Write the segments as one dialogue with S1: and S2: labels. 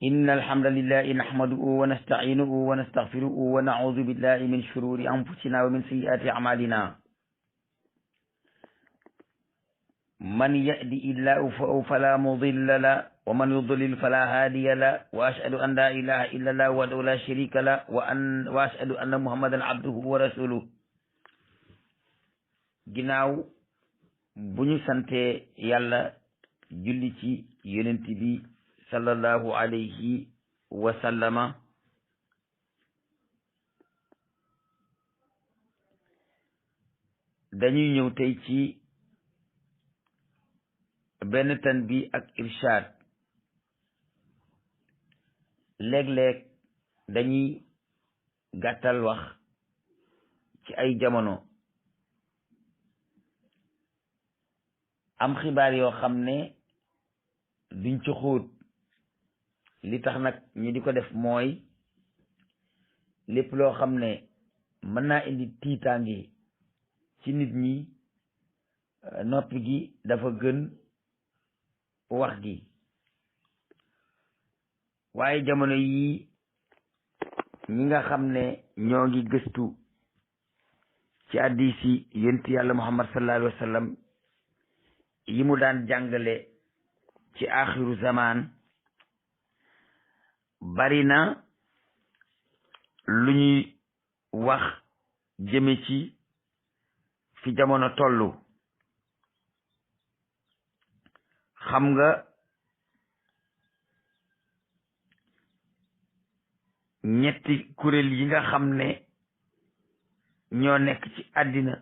S1: إن الحمد لله نحمده ونستعينه ونستغفره ونعوذ بالله من شرور أنفسنا ومن سيئات أعمالنا من يهدي الله فلا مضل له ومن يضلل فلا هادي له وأشهد أن لا إله إلا الله وحده لا شريك له وأشهد أن محمدا عبده ورسوله. ginnaaw bu ñu sante yàlla julli ci yonent bi sallallahu alayhi wa sallama, dañuy ñëw tey ci benn tanbi ak irshad. léeg-léeg dañuy gàttal wax ci ay jamono, am xibaar yoo xam ne duñ ci xóot. li tax nag ñu di ko def mooy lépp loo xam ne mën naa indi tiitaange ci nit ñi, noppi gi dafa gën wax gi. waaye jamono yii ñi nga xam ne ñoo ngi gëstu ci hadiis yi yonent yàlla Muhammad sallallahu alayhi wa sallam yi mu daan jàngale ci axiru zaman, bari na lu ñuy wax jëme ci fi jamono tollu. xam nga ñetti kuréel yi nga xam ne ñoo nekk ci àddina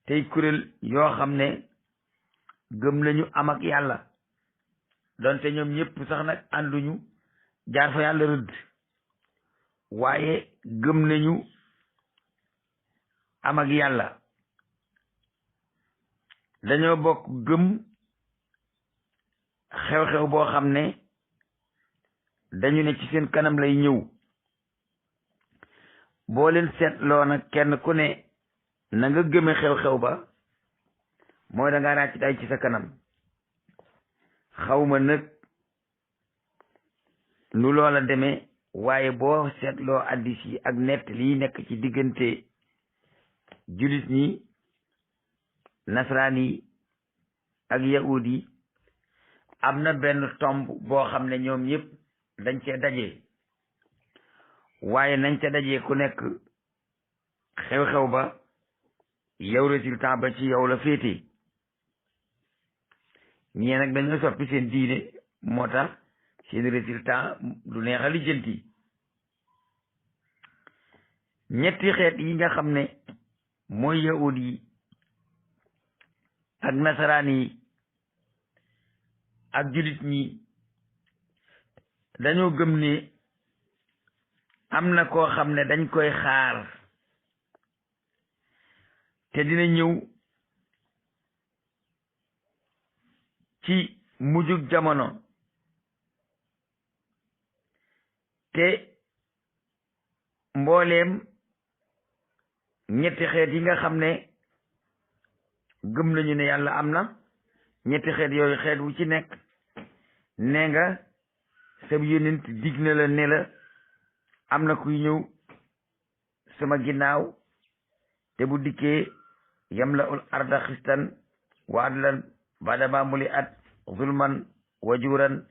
S1: tey kuréel yoo xam ne gëm nañu am ak yàlla, donte ñoom ñëpp sax nag ànduñu jaar fa yàlla rëdd, waaye gëm nañu am ak yàlla. dañoo bokk gëm xew-xew boo xam ne dañu ne ci seen kanam lay ñëw. boo leen seetloo nag kenn ku ne na nga gëme xew-xew ba mooy da nga ràcc day ci sa kanam. xawma nag nu loola demee, waaye boo seetloo addis yi ak nett lii nekk ci diggante julit ñi, nasaraan yi ak yahud yi, am na benn tomb boo xam ne ñoom ñëpp dañ cee daje, waaye nañ ca daje ku nekk xew-xew ba yow résultat ba ci yow la féete. ñee nag dañoo soppi seen diine, moo tax seen résultat du neex a lijjanti. ñetti xeet yi nga xam ne mooy yahud yi ak nasaraan yi ak julit ñi, dañoo gëm ne am na koo xam ne dañ koy xaar te dina ñëw ci mujjug jamono, te mbooleem ñetti xeet yi nga xam ne gëm nañu ne yàlla am na, ñetti xeet yooyu xeet wu ci nekk nee nga sab yonent dig na la ne la am na kuy ñëw sama ginnaaw te bu dikkee yamla ul arda xistan wa adlan badama muli at zulman wa juran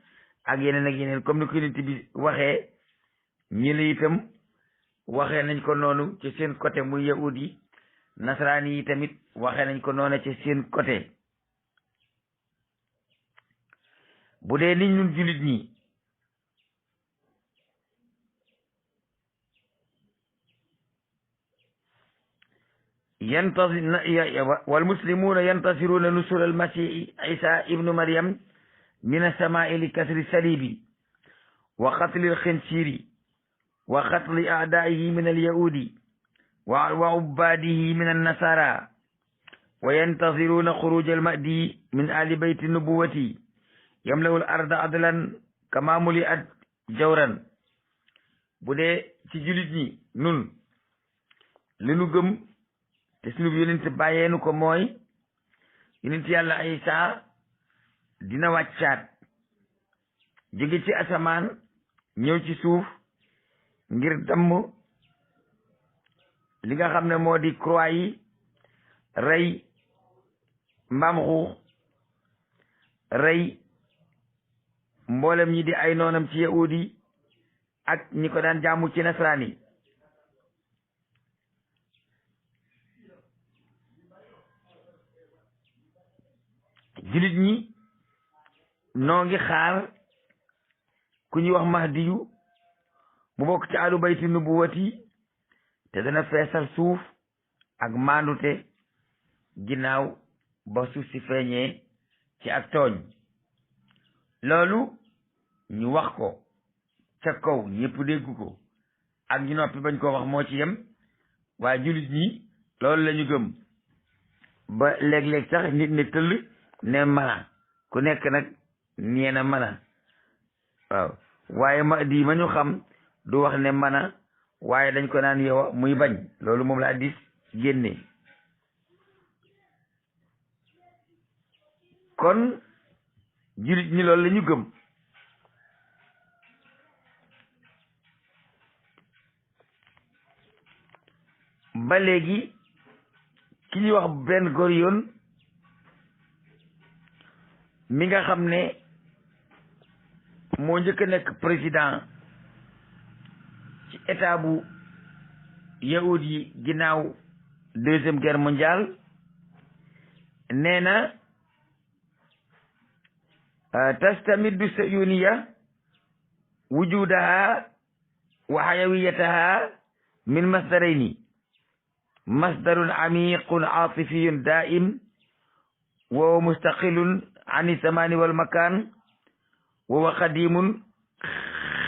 S1: ak yeneen comme ni ko yonent bi waxee. ñi la itam waxee nañ ko noonu ci seen côté muy yahud yi, nasaraan yi tamit waxee nañ ko noonu ci seen côté. bu dee nit ñun jullit ñi, wal muslimuuna yantasiruuna nusul al masihi isa ibnu maryam min as-samaa'i li kasri salibi wa qatli al khinsiiri wa qatli a'daa'ihi min al yahudi wa ubbaadihi min an nasara wa yantasiruuna xuruj al mahdi min ali bayti nubuwati yamla'u al arda adlan kama muli'at jawran. bu dee ci jullit ñi nun li nu gëm te sunu yonent bàyyeenu ko mooy yonent yàlla Isa dina wàccaat jóge ci asamaan ñëw ci suuf ngir damm li nga xam ne moo di croix yi rey mbaam xuux rey mboolem ñi di ay noonam ci yahud yi ak ñi ko daan jaamu ci nasaraan yi jullit ñi noo ngi xaar ku ñuy wax mahdiyu mu bokk ci alu bayti nubuwati te dana feesal suuf ak maandute ginnaaw ba suuf si feeñee ci ak tooñ loolu ñu wax ko ca kaw ñëpp dégg ko ak ñu noppi bañ koo wax moo ci yem waaye jullit ñi loolu la ñu gëm ba léeg-léeg sax nit ne tëll ne mana ku nekk nag nee na mana waaw waaye Mahdi ma ñu xam du wax ne mana waaye dañ ko naan yow muy bañ loolu moom la hadiis génne kon jullit ñi loolu la ñu gëm ba léegi ki ñuy wax Ben Gurion mi nga xam ne moo njëkk a nekk président ci état bu yahud yi ginnaaw deuxième guerre mondiale nee na tastamiddu sayuniya wujudaha wa hayawiyataha min masdarayni masdarun amiqun atifiyun daim wa mustaqilun an zamani wal makan wa qadimun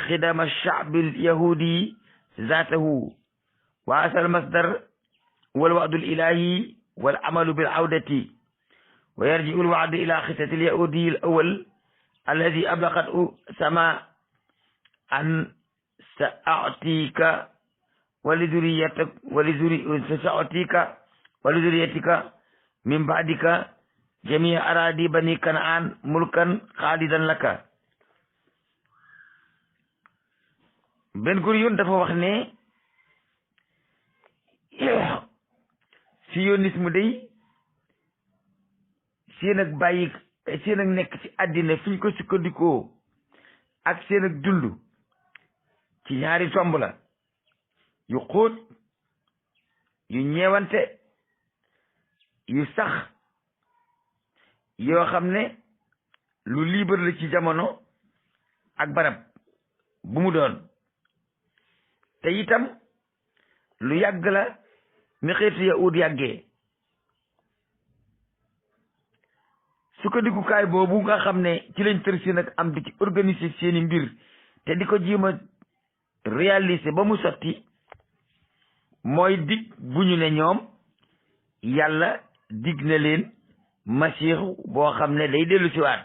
S1: خدم الشعب اليهودي ذاته وأصل المصدر والوعد الإلهي والعمل بالعودة ويرجع الوعد إلى خطة اليهودي الأول الذي أبلغته سماء أن سأعطيك ولذريتك من بعدك جميع أراضي بني كنعان ملكا خالدا لك. Ben Gurion dafa wax ne sionisme day seen ak bàyyi seen ak nekk ci àddina fi ñu ko sukkandikoo ak seen ak dund ci ñaari tomb la yu xóot yu ñeewante yu sax yoo xam ne lu libre la ci jamono ak barab bu mu doon te itam lu yàgg la ni xeetu yahud yàggee sukkandikukaay boobu nga xam ne ci lañ tër si nag am di ci organiser seeni mbir te di ko jéem a réaliser ba mu sotti mooy dig bu ñu ne ñoom yàlla dig na leen masiixu boo xam ne day dellu si waat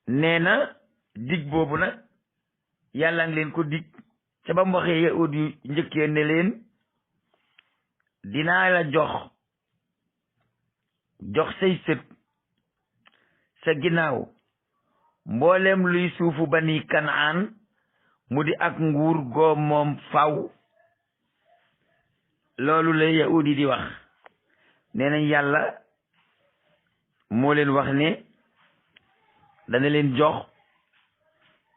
S1: nee na dig boobu nag yàlla ngi leen ko dig ca ba mu waxee yahud yu njëkkee ne leen dinaa la jox say sët sa ginnaaw mboolem luy suufu bani kanaan mu di ak nguur goo moom faw loolu la yahud yi di wax nee nañ yàlla moo leen wax ne dana leen jox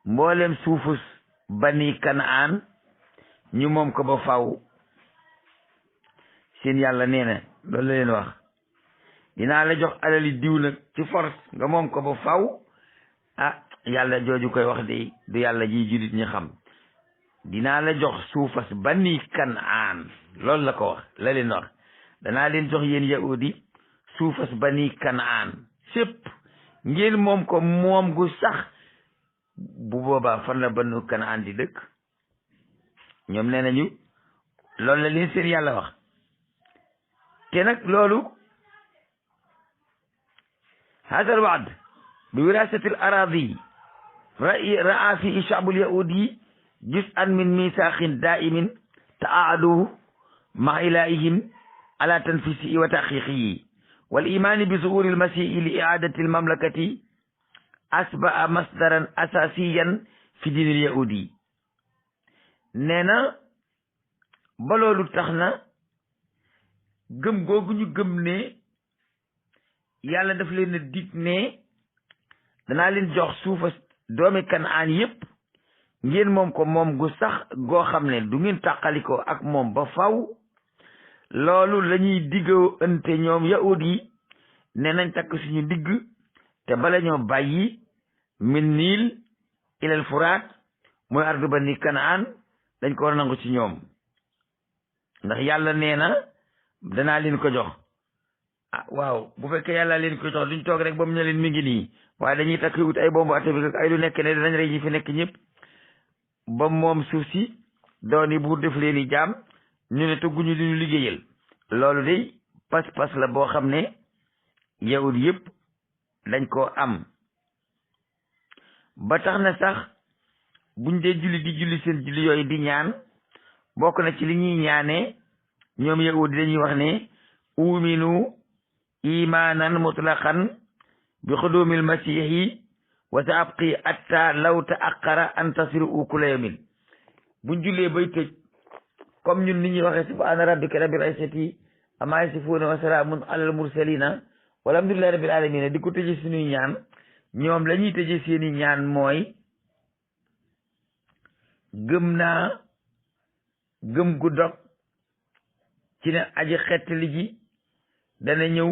S1: mboolem suufus bani kanaan ñu moom ko ba faw seen yàlla nee na loolu la leen wax dinaa la jox alali diw nag ci force nga moom ko ba faw yàlla jooju koy wax de du yàlla ji jullit ñi xam dinaa la jox suufas bani kanaan loolu la ko wax la leen wax danaa leen jox yéen yahudi suufas bani kanaan sépp ngeen moom ko moom gu sax bu boobaa fan la banu kanaan di dëkk ñoom nee nañu loolu la leen seen yàlla wax te nag loolu hada al waad bi wirasati al aradi ra'a fi sha'b al yahudi juz'an min misaqin da'imin ta'aadu ma ilahihim ala tanfisihi wa tahqiqihi wal imani bi zuhuri al masihi li i'adati al mamlakati asbaha masdaran asasiyan fi diinil yahudi nee na ba loolu tax na gëm googu ñu gëm ne yàlla daf leen a dig ne danaa leen jox suufa doomi Kanaan yépp ngeen moom ko moom gu sax goo xam ne du ngeen tàqalikoo ak moom ba faw loolu lañuy diggoo ante ñoom yahud yi ne nañ takk suñu digg te bala ñoo bàyyi min niil ilal furaat mooy ardu bani Kanaan dañ ko war a nangu ci ñoom ndax yàlla nee na danaa leen ko jox waaw bu fekkee yàlla leen ko jox duñ toog rek ba mu ne leen mi ngi nii waaye dañuy takk wut ay bombu atomique ak ay lu nekk ne danañ rey ñi fi nekk ñëpp ba moom suuf si dooni buur def leen i jaam ñu ne tugguñu li ñu liggéeyal loolu de pas-pas la boo xam ne yahud yëpp dañ koo am ba tax na sax buñ dee julli di julli seen julli yooyu di ñaan bokk na ci li ñuy ñaanee ñoom yahud dañuy wax ne uminu imanan mutlaqan bi xudumil masihi wa sa abqi atta law taaqara an tasiru ukula yamin buñ jullee bay tëj comme ñun ni ñuy waxee subhaana rabbika rabbil izzati amma yasifuuna wa salaamun alal mursalina walhamdulillahi rabbil alamin di ko tëje suñuy ñaan ñoom la ñuy tëje seeni ñaan mooy gëm naa gëm gu dog ci ne aji xettali ji dana ñëw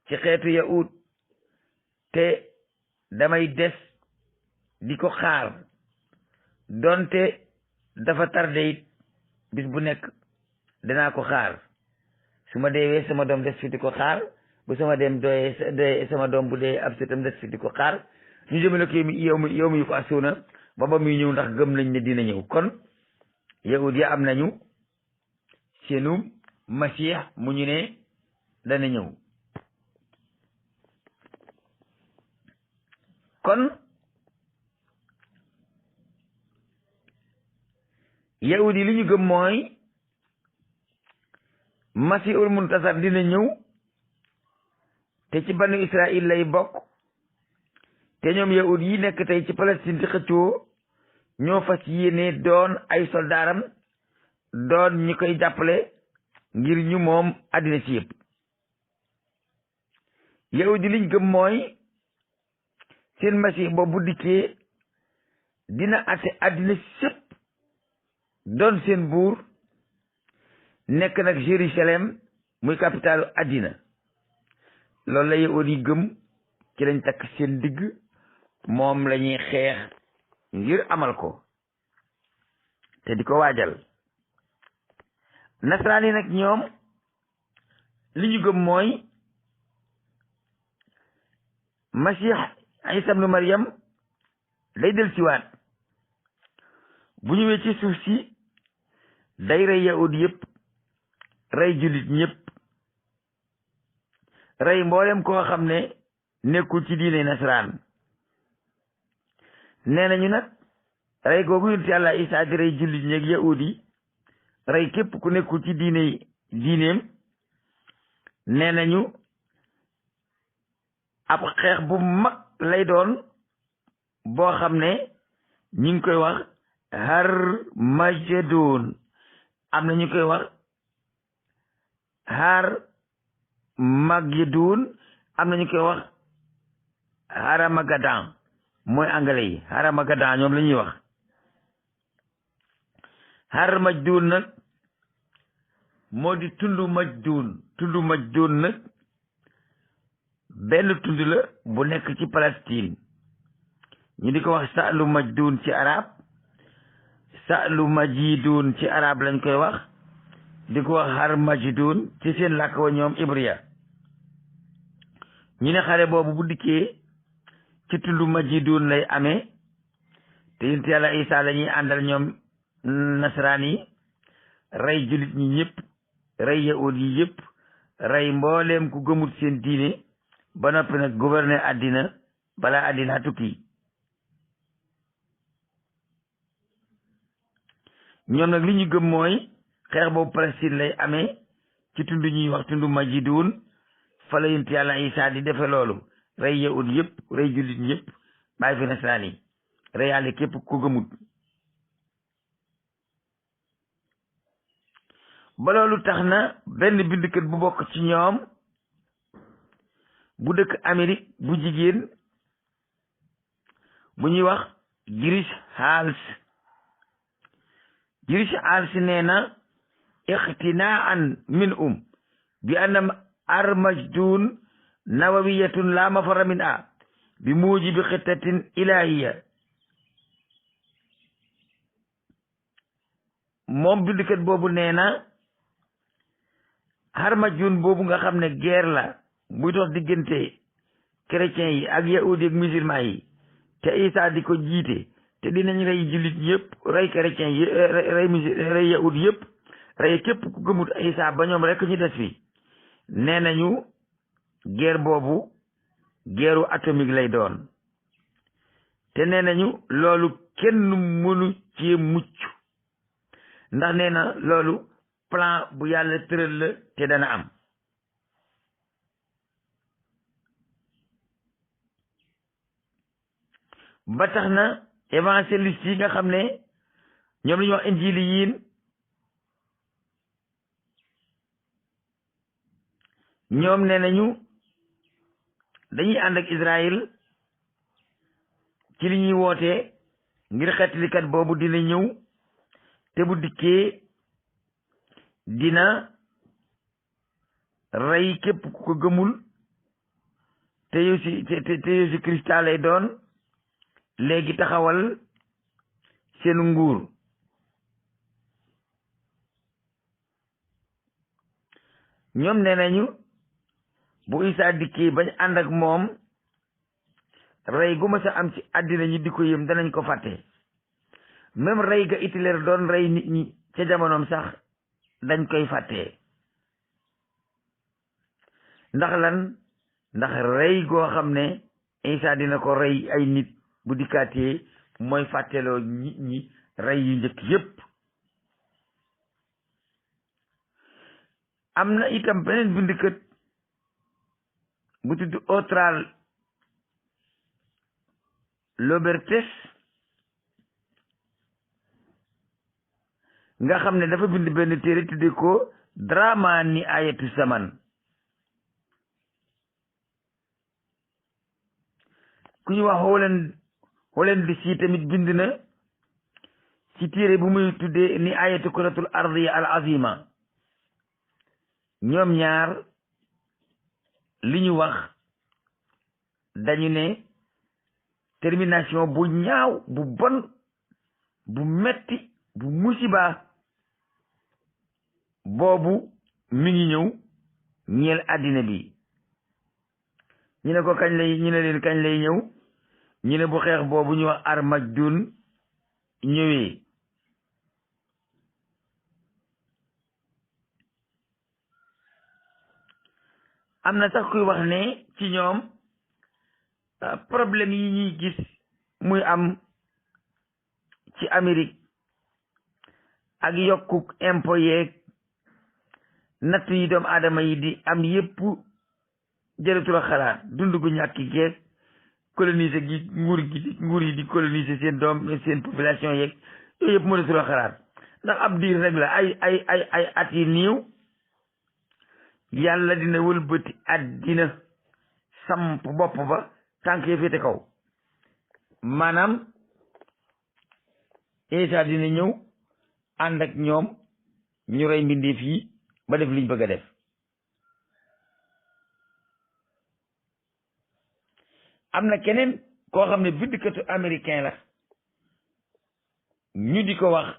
S1: ci xeetu yahud te damay des di ko xaar donte dafa tardé it bis bu nekk danaa ko xaar su ma deewee sama doom des fi di ko xaar bu sama dem doyee sama doom bu dee ab sëtam des fi di ko xaar ñu jëmale ko yow mi yu ko assuuna ba muy ñëw ndax gëm nañ ne dina ñëw kon yahud ya am nañu seenu masiix mu ñu ne dana ñëw kon yahud yi li ñu gëm mooy masiixul muntasar dina ñëw te ci banu Israël lay bokk te ñoom yahud yi nekk tey ci Palestine di xëccoo ñoo fas yéene doon ay soldaaram doon ñi koy jàppale ngir ñu moom àddina si yëpp yahud yi liñ gëm mooy seen masiix boobu dikkee dina ate àddina sépp doon seen buur nekk nag Jérusalem muy capitalu àddina loolu la yahud yi gëm ci lañ takk seen digg moom la ñuy xeex ngir amal ko te di ko waajal nasaraan yi nag ñoom li ñu gëm mooy masiix Isa ibnu Maryam day del siwaat bu ñëwee ci suuf si day rey yahud yëpp rey jullit ñëpp rey mboolem koo xam ne nekkul ci diine nasaraan nee nañu nag rey googu yonent yàlla Isa di rey jullit ñeeg yahud yi rey képp ku nekkul ci diineem nee nañu ab xeex bu mag lay doon boo xam ne ñu ngi koy wax Harmagedon am na ñu koy wax Harmagedon am na ñu koy wax Haramageddon mooy anglais yi Haramageddon ñoom la ñuy wax Harmagedon nag moo di tundu Majdun nag benn tund la bu nekk ci Palestine ñu di ko wax Sa'lu Majdun ci arab Sa'lu Majidun ci arab lañ koy wax di ko wax Harmagedon ci seen làkk wa ñoom ibriya ñu ne xare boobu bu dikkee ci tund Majidun lay amee te yonent yàlla Isa la ñuy àndal ñoom nasaraan yi rey jullit ñi ñëpp rey yahud yi yëpp rey mbooleem ku gëmut seen diine ba noppi nag gouverner àddina balaa àddina tukki ñoom nag li ñu gëm mooy xeex boobu Palestine lay amee ci tund ñuy wax tund Majidun fa la yonent yàlla Isa di defe loolu rey yahud yëpp rey jullit yëpp bàyyi fi nasaraan yi reyaale képp ku gëmut. ba loolu tax na benn bindkat bu bokk ci ñoom bu dëkk Amérique bu jigéen bu ñuy wax Girish Hals nee na ixtinaan min bi anna armajdun nawawiyatun la mafara min bi mujibi xittatin ilahiya. moom bindkat boobu nee na armajdun boobu nga xam ne guerre la buy dox diggante chrétiens yi ak yahudi ak musulman yi te Isa di ko jiite te dinañ rey jullit yëpp rey chrétiens yi rey yahudi yëpp rey képp ku gëmut Isa ba ñoom rek ñu des fi. nee nañu guerre boobu guerru atomique lay doon te nee nañu loolu kenn mënu ci mucc ndax nee na loolu plan bu yàlla tëral la te dana am. ba tax na évangéliste yi nga xam ne ñoom la ñuy wax injiliyin ñoom nee nañu dañuy ànd ak Israël ci li ñuy wootee ngir xettalikat boobu dina ñëw te bu dikkee dina rey képp ku ko gëmul te Yeesu Kirista lay doon léegi taxawal seen nguur. ñoom nee nañu bu Isa dikkee bañ ànd ak moom rey gu ma sa am ci àddina ñi di ko yëm danañ ko fàtte. même rey ga Hitler doon rey nit ñi ca jamonoom sax dañ koy fàtte. ndax lan ndax rey goo xam ne Isa dina ko rey ay nit bu dikkaatee mooy fàtteloo nit ñi rey yu njëkk yépp. am na itam beneen bindkat bu tudd Autral Lobertes nga xam ne dafa bind benn téere tudde ko Drama ni ayatu zaman. ku ñu wax Holland di si tamit bind na ci téere bu muy tuddee ni ayatu kuratul ardiya al azima. ñoom ñaar li ñu wax dañu ne termination bu ñaaw bu bon bu metti bu musiba boobu mi ngi ñëw ñeel àddina bi. ñu ne ko kañ lay ñu ne leen kañ lay ñëw ñu ne bu xeex boobu ñu wax Armageddon ñëwee. am na sax kuy wax ne ci ñoom problème yi ñuy gis muy am ci Amérique ak yokku impôt yeeg natt yi doomu aadama yi di am yépp jëratul a xalaat dund gu ñàkk geeg coloniser gi nguur yi di coloniser seen doom seen population yeeg yooyu yëpp mënatul a xalaat ndax ab diir rek la ay at yi niiw yàlla dina wëlbati àddina samp bopp ba tànk yi féete kaw. maanaam Isa dina ñëw ànd ak ñoom ñu rey mbindeef yi ba def liñ bëgg a def. am na keneen koo xam ne bindkatu américain la ñu di ko wax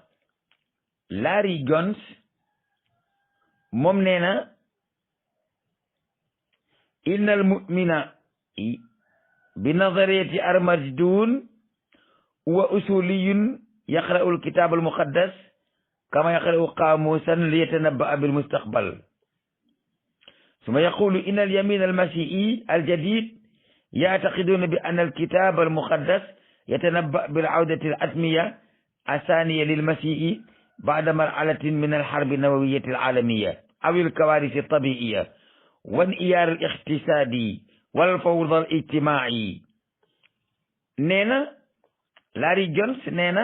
S1: Larry Jones. moom nee na inna al mu'mina bi nazariyati Armageddon wa usuliyun yaqra'u al kitab al muqaddas kama yaqra'u qamusan li yatanabba'a bil mustaqbal thumma yaqulu inna al yamin al masihi al jadid ya'taqiduna bi anna al kitab al muqaddas yatanabba' bil 'awdati al atmiya الثانية للمسيح بعد مرحلة من الحرب النووية العالمية أو الكوارث الطبيعية وانهيار الاقتصادي wal fawda al ijtimaai. nee na Larry Jones nee na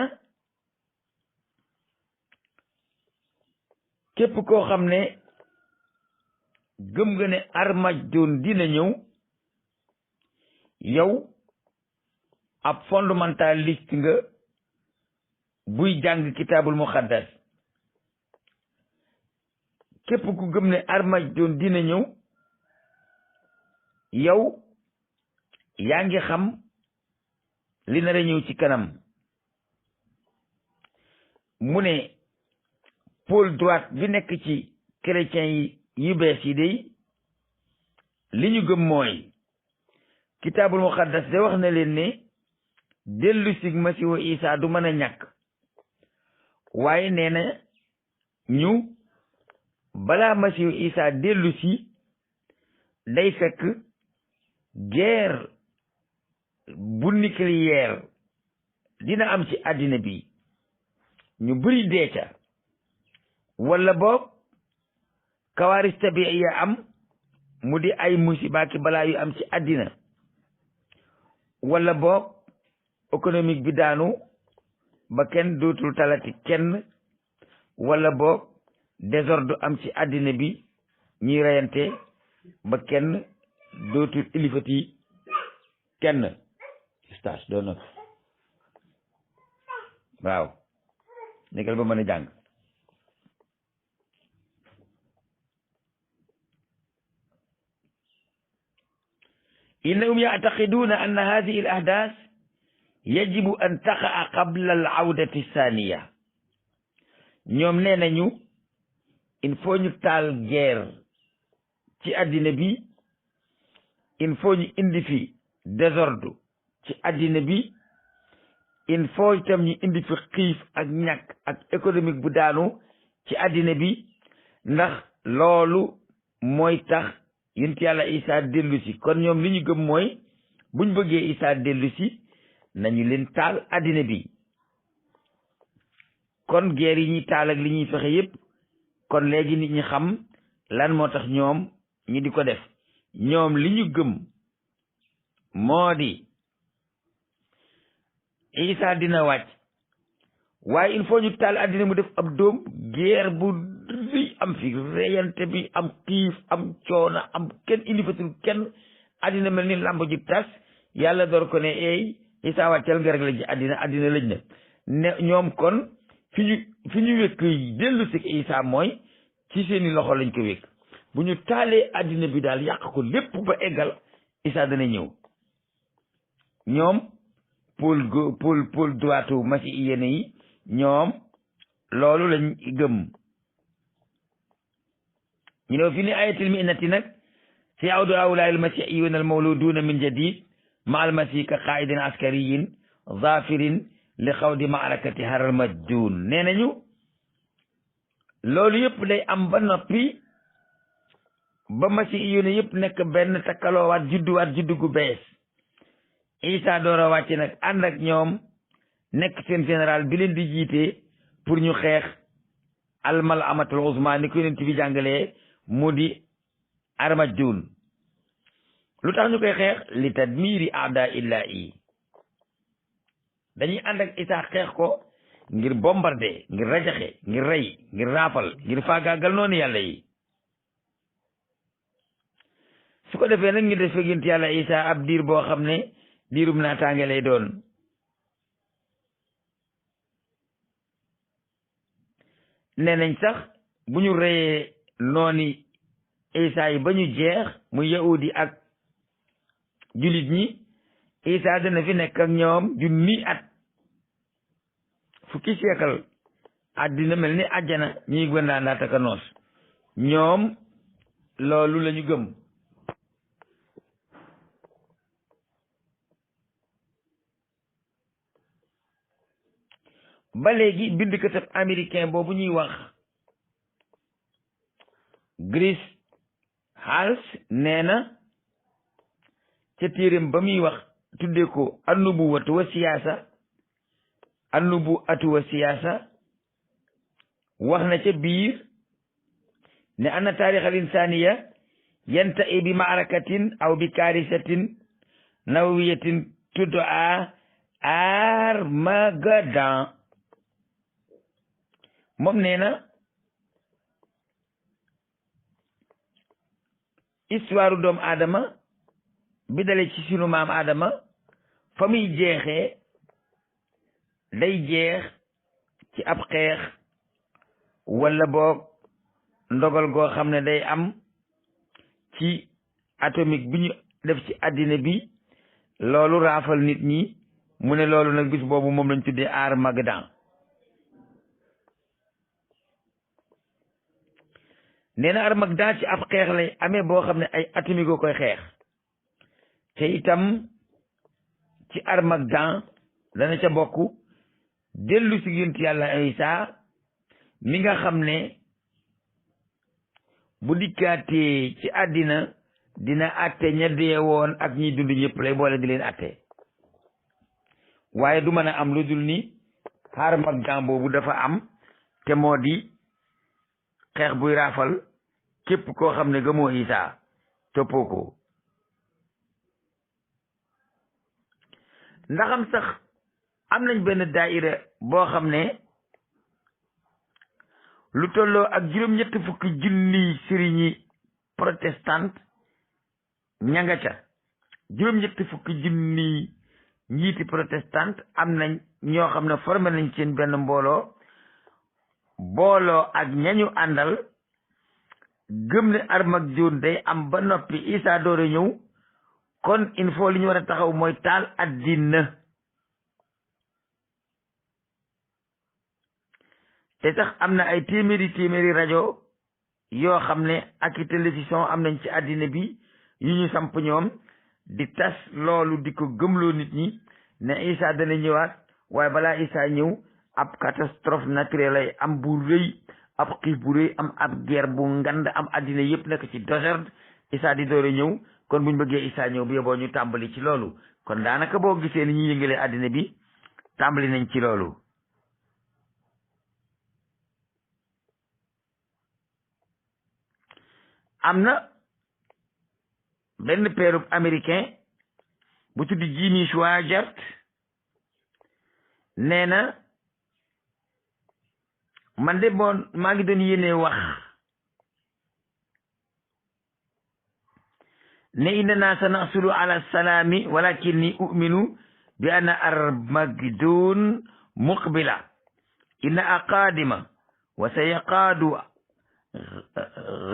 S1: képp koo xam ne gëm nga ne Armageddon dina ñëw yow ab fondamentaliste nga buy jàng kitaabul muqaddas. képp ku gëm ne Armageddon dina ñëw yow yaa ngi xam li nar a ñëw ci kanam. mu ne pôle droite bi nekk ci chrétiens yi yu bees yi day li ñu gëm mooy kitaabul muqaddas de wax na leen ne dellu sig masihu Isa du mën a ñàkk, waaye nee na ñu balaa masihu Isa dellu si day fekk guerre bu nucléaire dina am ci àddina bi, ñu bëri dee ca, wala boog kawaaris tabiiya am mu di ay musiba ki balaa yu am ci àddina, wala boog économique bi daanu ba kenn dootul talati kenn, wala boog désordre am ci àddina bi ñuy reyante ba kenn dootul ilifati kenn. stage doon na waaw nekkal ba mën a jàng. innahum yactaqiduuna anna hadihi al ahdaas yajibu an taqa'a qabla al awdati thaniya. ñoom nee nañu il faut ñu taal guerre ci àddina bi, il faut ñu indi fi désordre ci àddina bi, il faut itam ñu indi fi xiif ak ñàkk ak économique bu daanu ci àddina bi, ndax loolu mooy tax yonent yàlla Isa dellu si. kon ñoom li ñu gëm mooy buñ bëggee Isa dellu si nañu leen taal àddina bi. kon guerre yi ñuy taal ak li ñuy fexe yépp kon léegi nit ñi xam lan moo tax ñoom ñi di ko def. ñoom li ñu gëm moo di Isa dina wàcc, waaye il faut ñu taal àddina mu def ab doom, guerre bu rëy am fi, reyante bi am, xiif am, coono am, kenn ilifatul kenn, àddina mel ni làmb ji tas, yàlla door ko ne eey Isa wàccal nga rek la ji àddina lëj na ne. ñoom kon fi ñu wékk dellu si Isa mooy ci seeni loxo lañ ko wékk. bu ñu taalee àddina bi daal yàq ko lépp ba eggal Isa dana ñëw. ñoom pôle droitu masiihiyya yi ñoom loolu lañ gëm. ñu ne fi ni ayatil minnati nag fi awdu awlaa al masiihiyuuna al mawluduuna min jadid ma al masih ka qaidin askariyin zafirin li xawdi maarakati Armageddon. nee nañu loolu yëpp day am ba noppi ba masiihiyuuna yëpp nekk benn takkaloowaat juddu gu bees. Isa door a wàcc nag ànd ak ñoom nekk seen général bi leen di jiite pour ñu xeex almal amatul uzma ni ko yonent bi jàngalee mu di Armageddon. lu tax ñu koy xeex li tadmiri aada illahi. dañuy ànd ak Isa xeex ko ngir bombardé, ngir rajaxe, ngir rey, ngir raafal, ngir faagaagal noonu yàlla yi. su ko defee nag ñu def ak yonent yàlla Isa ab diir boo xam ne diirum naataange lay doon. nee nañ sax bu ñu reyee nooni Isa yi ba ñu jeex mu yahudi ak julit ñi, Isa dana fi nekk ak ñoom junni at, fukki siècle, àddina mel ni àjjana ñuy gëndaandaat ak a noos. ñoom loolu la ñu gëm. ba léegi bindkatab américain boobu ñuy wax Chris Hals nee na ca téeréem ba muy wax tuddee ko annubuwatu wa siyaasa wax na ca biir ne anna taarix al insaniya yenta i bi maarakatin aw bi kaarisatin nawawiyatin tud'a Armageddon moom nee na histoire doomu aadama bi dale ci sunu maam aadama fa muy jeexee day jeex ci ab xeex wala boog ndogal goo xam ne day am ci atomique bi ñu def ci àddina bi loolu raafal nit ñi mu ne loolu nag bis boobu moom lañ tuddee Armageddon nee na Armageddon ci ab xeex lay amee boo xam ne ay atomique goo koy xeex te itam ci Armageddon dana ca bokk dellu si yonent yàlla Isa mi nga xam ne bu dikkaatee ci àddina dina atte ña dee woon ak ñi dund ñëpp lay boole di leen atte waaye du mën a am lu dul ni Armageddon boobu dafa am te moo di xeex buy raafal képp koo xam ne gëmoo Isa toppoo ko ndaxam sax am nañ benn daayira boo xam ne lu tolloo ak juróom-ñett fukki junniy sëriñi protestant ña nga ca juróom-ñett fukki junniy njiiti protestant am nañ ñoo xam ne formé nañ seen benn booloo ak ñañu àndal gëm ne Armageddon day am ba noppi Isa doore ñëw kon il faut li ñu war a taxaw mooy taal addina te sax am na ay téeméeri rajo yoo xam ne ak i télévision am nañ ci àddina bi yu ñu samp ñoom di tas loolu di ko gëmloo nit ñi ne Isa dana ñëwaat waaye balaa Isa ñëw ab catastrophe naturelle lay am bu rëy ab xiif bu rëy am ab guerre bu ngand am àddina yëpp nekk ci désert Isa di doore ñëw kon buñ bëggee Isa ñëw bu yeboo ñu tàmbali ci loolu kon daanaka boo gisee ni ñuy yëngalee àddina bi tàmbali nañ ci loolu am na benn peerub américain bu tudd Jimmy Swaggart nee na man de maa ngi doon yéene wax ne innana sanahsulu ala salaami walakinni uminu bi anna Armageddon muqbila inna aqadima wa sayaqaadu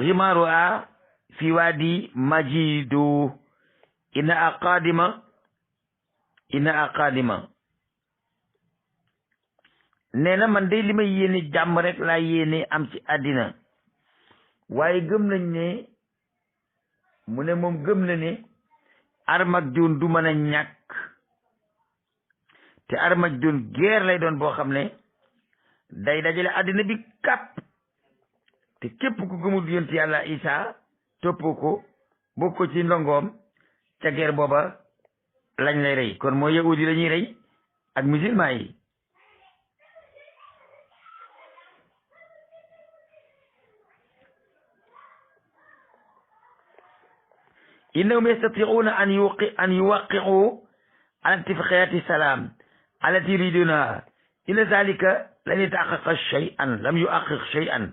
S1: ghimaaruha fi waadi Majido inna aqadima nee na man de li may yéene jàmm rek laa yéene am ci àddina waaye gëm nañ ne mu ne moom gëm na ne Armageddon du mën a ñàkk te Armageddon guerre lay doon boo xam ne day dajale àddina bi kàpp te képp ku gëmul yonent yàlla Isa toppoo ko bokk ko ci ndongoom ca guerre booba lañ lay rey kon mooy yahudi la ñuy rey ak musulman yi innahum yastati'una an yuwaqqi'u ala ittifaqiyati salam allati yuriduna inna dhalika lan yatahaqqaqa shay'an lam yuhaqqiq shay'an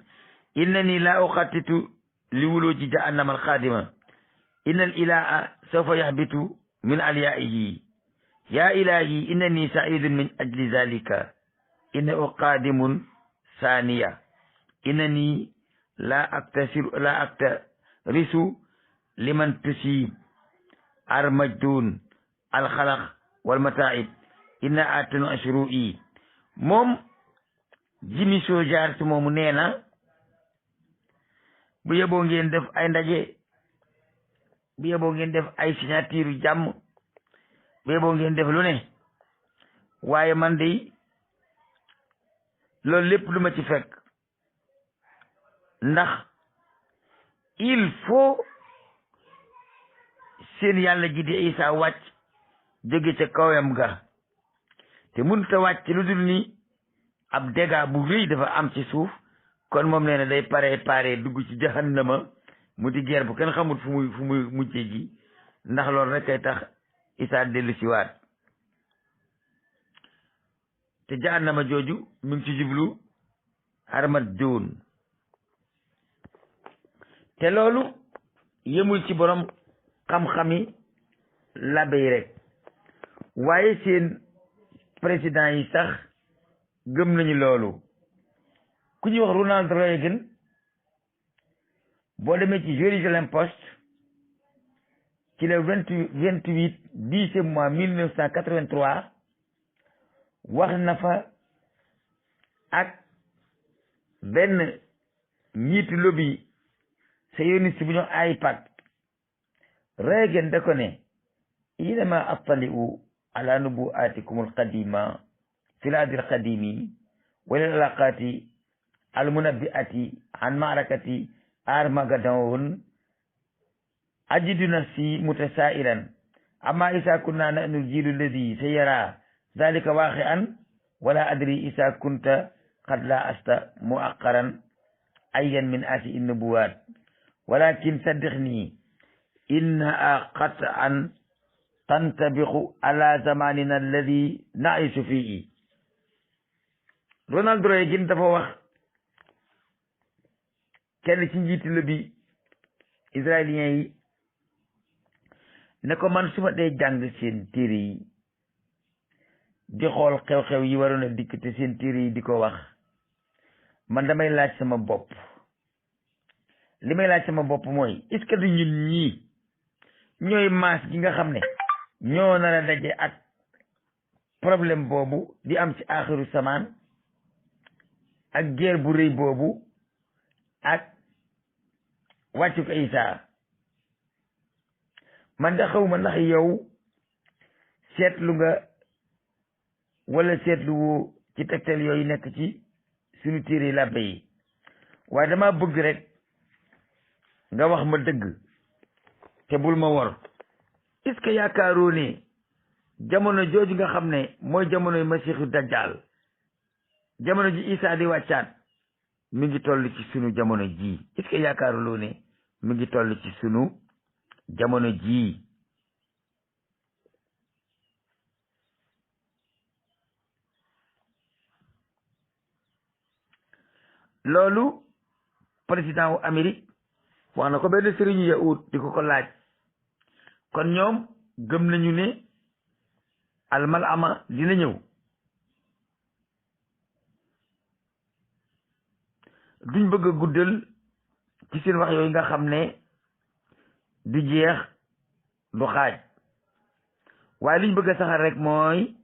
S1: innani la uqattitu li wuluji jahannama al-qadima inna al-ilaha sawfa yahbitu min alyaihi ya ilahi innani sa'idun min ajli dhalika innahu qadimun thaniya innani la aktarisu liman tusib Armageddon alxalaq wal mataib inna atanu ashru'i moom Jimmy Swaggart moomu nee na bu yeboo ngeen def ay ndaje bu yeboo ngeen def ay signature jàmm bu yeboo ngeen def lu ne waaye man de loolu lépp lu ma ci fekk ndax il faut seen yàlla ji di Isa wàcc jóge ca kawam ga te mënut a wàcc lu dul ni ab dégât bu rëy dafa am ci suuf kon moom nee na day pare dugg ci jahannama mu di guerre bu kenn xamut fu muy mujjee ji ndax loolu rek kay tax Isa dellu si waat te jahannama jooju mi ngi ci jublu Armageddon te loolu yemul ci borom xam-xami labe yi rek waaye seen président yi sax gëm nañu loolu ku ñuy wax Ronald Reagan boo demee ci Jerusalem Post ci le 28 10 mois 1983 wax na fa ak benn njiitu lobby sioniste bu ñu AIPAC Reagan da ko ne inama attali'u ala nubu'atikum alqadima fi al-ahdi alqadimi wa lil alaqati almunabbi'ati an ma'rakati Armageddon ajidu nafsi mutasailan amma isa kunna nahnu al-jilu alladhi sayara dhalika waqi'an wala adri isa kunta qad la asta mu'aqqaran ayyan min ati an-nubuwat walakin saddiqni innaha qat'an tantabiqu ala zamanina alladhi na'isu fihi. Ronald Reagan dafa wax kenn ci njiiti la bi israélien yi ne ko man su ma dee jàng seen téere yi di xool xew-xew yi waroon a dikk te seen téere yi di ko wax man damay laaj sama bopp li may laaj sama bopp mooy est-ce que du ñun ñii ñooy maas gi nga xam ne ñoo nar a daje ak problème boobu di am ci aaxiru samaan ak guerre bu rëy boobu ak wàccuk Isa man da xawma ndax yow seetlu nga wala seetlu woo ci tegtal yooyu nekk ci suñu téere làbbe yi waaye dama bëgg rek nga wax ma dëgg te bul ma wor est-ce que yaakaaroo ne jamono jooju nga xam ne mooy jamonoy masiixu dajjal jamono ji Isa di wàccaat mi ngi toll ci sunu jamono ji est-ce que yaakaaruloo ne mi ngi toll ci sunu jamono ji loolu président wu Amérique wax na ko benn sëriñu yahud di ko laaj kon ñoom gëm nañu ne almal ama dina ñëw duñ bëgg a guddal ci seen wax yooyu nga xam ne du jeex du xaaj waaye liñ bëgg a saxal rek mooy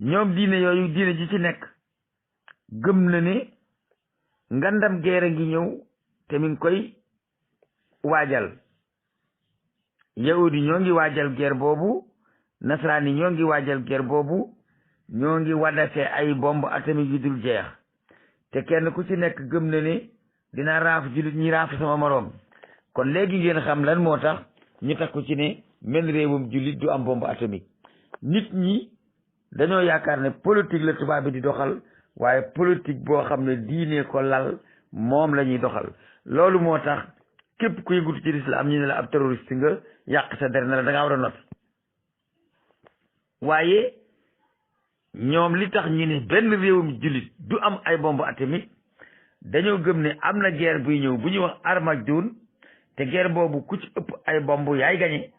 S1: ñoom diine yooyu diine ji ci nekk gëm na ne ngandam geer a ngi ñëw te mi ngi koy waajal yahudi ñoo ngi waajal guerre boobu nasaraan yi ñoo ngi waajal guerre boobu ñoo ngi wadate ay bombe atomique yu dul jeex te kenn ku ci nekk gëm na ne dina raaf jullit ñi raaf sama moroom kon léegi ngeen xam lan moo tax ñu takku ci ne men réewum jullit du am bombe atomique nit ñi dañoo yaakaar ne politique la tubaab bi di doxal waaye politique boo xam ne diine ko lal moom la ñuy doxal loolu moo tax képp ku yëngutu ci lislaam ñu ne la ab terroriste nga yàq sa der na la da ngaa war a noppi waaye ñoom li tax ñu ne benn réewum jullit du am ay bombe atomique dañoo gëm ne am na guerre buy ñëw bu ñuy wax Armageddon te guerre boobu ku ci ëpp ay bombe yaay gañe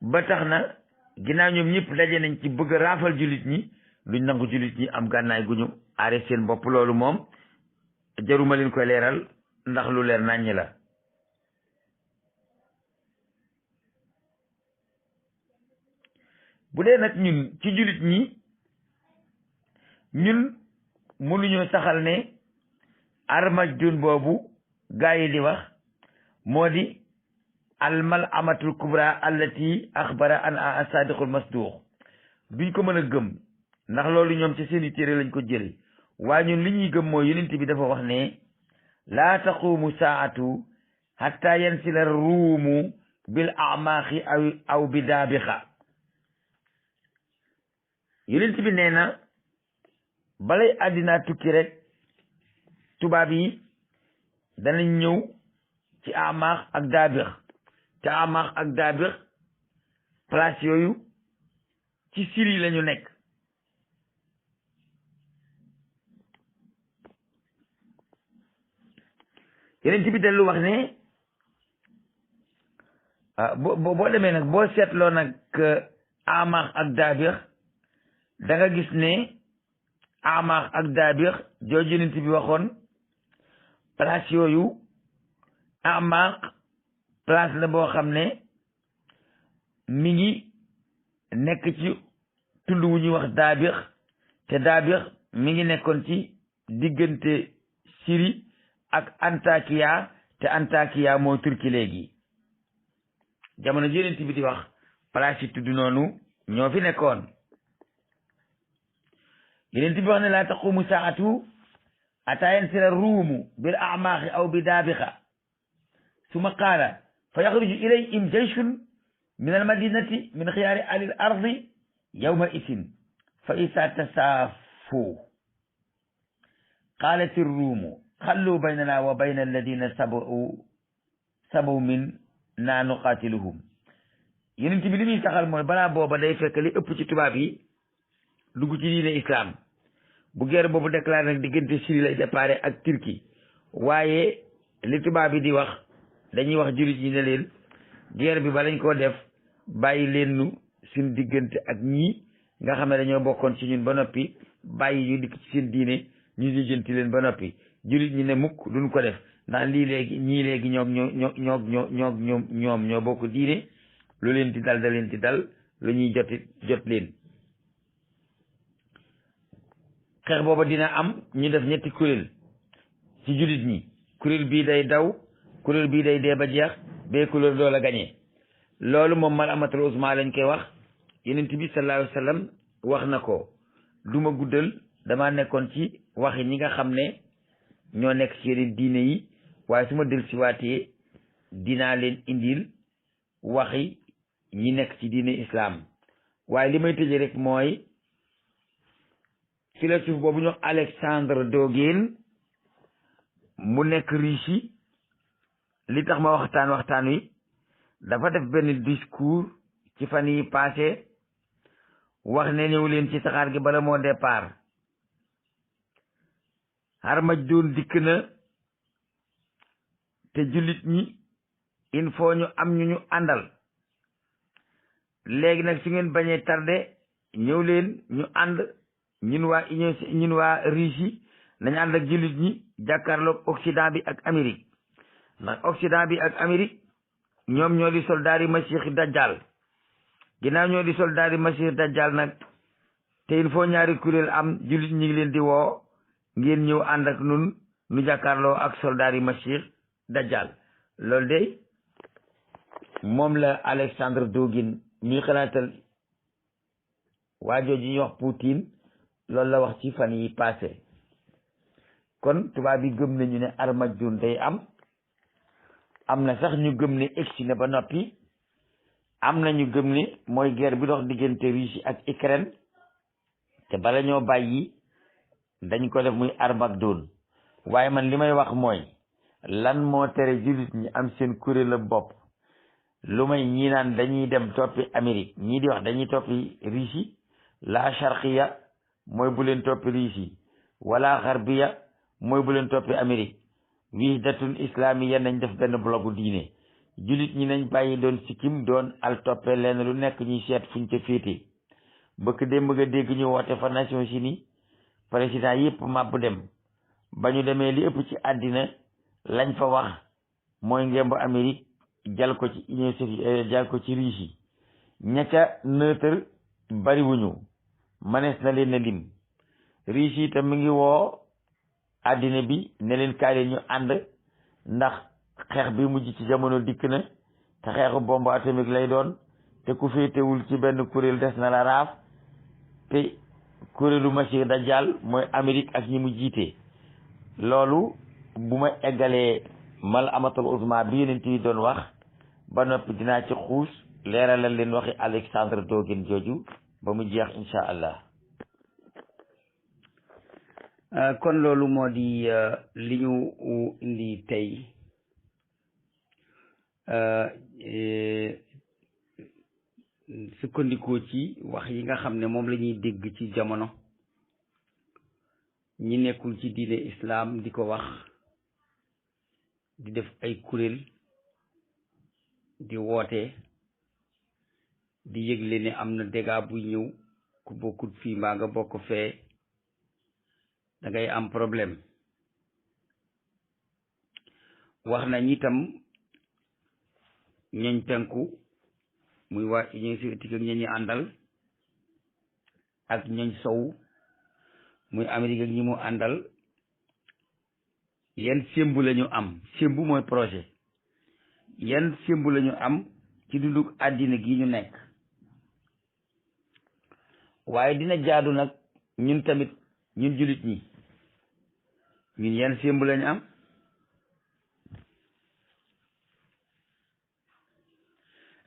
S1: ba tax na ginnaaw ñoom ñëpp daje nañ ci bëgg a raafal jullit ñi duñ nangu jullit ñi am gànnaay gu ñu aare seen bopp loolu moom jaruma leen koy leeral ndax lu leer naññ la bu dee nag ñun ci jullit ñi ñun mënuñoo saxal ne Armageddon boobu gaa yi di wax moo di almal amatul kubra allati axbara an asadiqul masduq duñ ko mën a gëm ndax loolu ñoom ci seeni téere lañ ko jële waaye ñun li ñuy gëm mooy yonent bi dafa wax ne laa taqumu saatu hatta yansila ruumu bil amaaxi aw bi daabixa yonent bi nee na balay àddina tukki rek tubaab yi danañ ñëw ci Amaax ak Daabix te Amaax ak Daabix place yooyu ci Syrie lañu nekk yeneen bi dellu wax ne boo demee nag boo seetloo nag Amaax ak Daabix da nga gis ne Amaax ak Daabix jooju yeneen bi waxoon place yooyu Amaax place la boo xam ne mi ngi nekk ci tund wu ñuy wax Daabix te Daabix mi ngi nekkoon ci diggante Syrie ak Antakiya te Antakiya moo Turki léegi jamono ji Yonent bi di wax place yi tudd noonu ñoo fi nekkoon Yonent bi wax ne laa taqumu saatu ataa yansira ruumu bil amaaxi aw bi daabixa suma qaala fa yaxruju ilayhim jayshun min almadinati min xiyaari alil ardi yawma isin fa isa tasaafu qaalat irruumu xallu baynana wa bayna alladina sabaw min naa nuqaatiluhum Yonent bi li muy saxal mooy balaa booba day fekk li ëpp ci tubaab yi dugg ci diine islam bu guerre boobu déclaré nag diggante Syrie lay déparé ak Turquie waaye li tubaab yi di wax dañuy wax jullit ñi ne leen guerre bi ba lañ koo def bàyyi leen nu suñ diggante ak ñii nga xam ne dañoo bokkoon ci ñun ba noppi bàyyi ñu dikk ci seen diine ñu lijjanti leen ba noppi jullit ñi ne mukk duñ ko def ndax lii léegi ñii léegi ñoom ñoo bokk diine lu leen di dal da leen di dal lu ñuy jot leen xeex booba dina am ñu def ñetti kuréel ci jullit ñi kuréel bii day daw kuréel bii day dee ba jeex bee kuréel doo la gañee loolu moom mal amatul usma lañ koy wax Yonent bi sallallahu alayhi wa sallam wax na ko duma guddal dama nekkoon ci waxi ñi nga xam ne ñoo nekk ci yeneen diine yi waaye su ma del si waatee dinaa leen indil waxi ñi nekk ci diine islam waaye li may tëje rek mooy philosophe boobu ñu Alexandre Dogin mu nekk Russie li tax ma waxtaan wi dafa def benn discours ci fan yi passé wax ne ñëw leen ci saxaar gi bala moo départ Harmajdoun dikk na te jullit ñi il faut ñu am ñu àndal léegi nag su ngeen bañee tardé ñëw leen ñu ànd ñun waa Russie nañ ànd ak jullit ñi jàkkaarloog Occident bi ak Amérique ndax Occident bi ak Amérique ñoom ñoo di soldaar yi Masiix Dajjal ginnaaw ñoo di soldaar yi Masiix Dajjal nag te il faut ñaari kuréel am jullit ñi ngi leen di woo ngeen ñëw ànd ak nun nu jàkkaarloo ak soldaar yi Masiix Dajjal loolu de moom la Alexandre Dogin ñuy xalaatal waa jooju ñuy wax Poutine loolu la wax ci fan yi passé kon tubaab yi gëm nañu ne Harmajdoun day am na sax ñu gëm ne egsi na ba noppi am na ñu gëm ne mooy guerre bi dox diggante Russie ak Ukraine te bala ñoo bàyyi dañ ko def muy Harmajdoun waaye man li may wax mooy lan moo tere jullit ñi am seen kuréel la bopp lu may ñii naan dañuy dem toppi Amérique ñii di wax dañuy toppi Russie la sharqiya mooy bu leen toppi Russie wala xarbiya mooy bu leen toppi Amérique wihdatun islamiya nañ def benn blogu diine jullit ñi nañ bàyyi doon sikkim doon al toppe leen lu nekk ñuy seet fuñ ca féete bëkk démb nga dégg ñu woote fa Nations Unies président yëpp màbb dem ba ñu demee li ëpp ci àddina lañ fa wax mooy ngemb Amérique jal ko ci Union soviétique jal ko ci Russie ña ca neutre bariwuñu manees na leen a lim Russie itam mi ngi woo àddina bi ne leen kaay leen ñu ànd ndax xeex bi mujj ci jamono dikk na te xeexu bombe atomique lay doon te ku féetewul ci benn kuréel des na la raaf te kuréelu Masiix Dajjal mooy Amérique ak ñi mu jiite loolu bu ma eggalee mal amatul uzma bi Yonent yi doon wax ba noppi dinaa ci xuus leeralal leen waxi Alexandre Dogin jooju ba mu jeex insha allah
S2: kon loolu moo di li ñu indi tey sukkandikoo ci wax yi nga xam ne moom la ñuy dégg ci jamono ñi nekkul ci diine islaam di ko wax di def ay kuréel di woote di yëgle ne am na dégâts buy ñëw ku bokkut fii mbaa nga bokk fee da ngay am problème wax nañ itam ñooñ penku muy waa Union soviétique ak ñi àndal ak ñooñ sow muy Amérique ak ñi mu àndal yan sémbu la ñu am sémbu mooy projet yan sémbu la ñu am ci dunduk àddina gi ñu nekk waaye dina jaadu nag ñun tamit ñun jullit ñi ñun yan sémbu la ñu am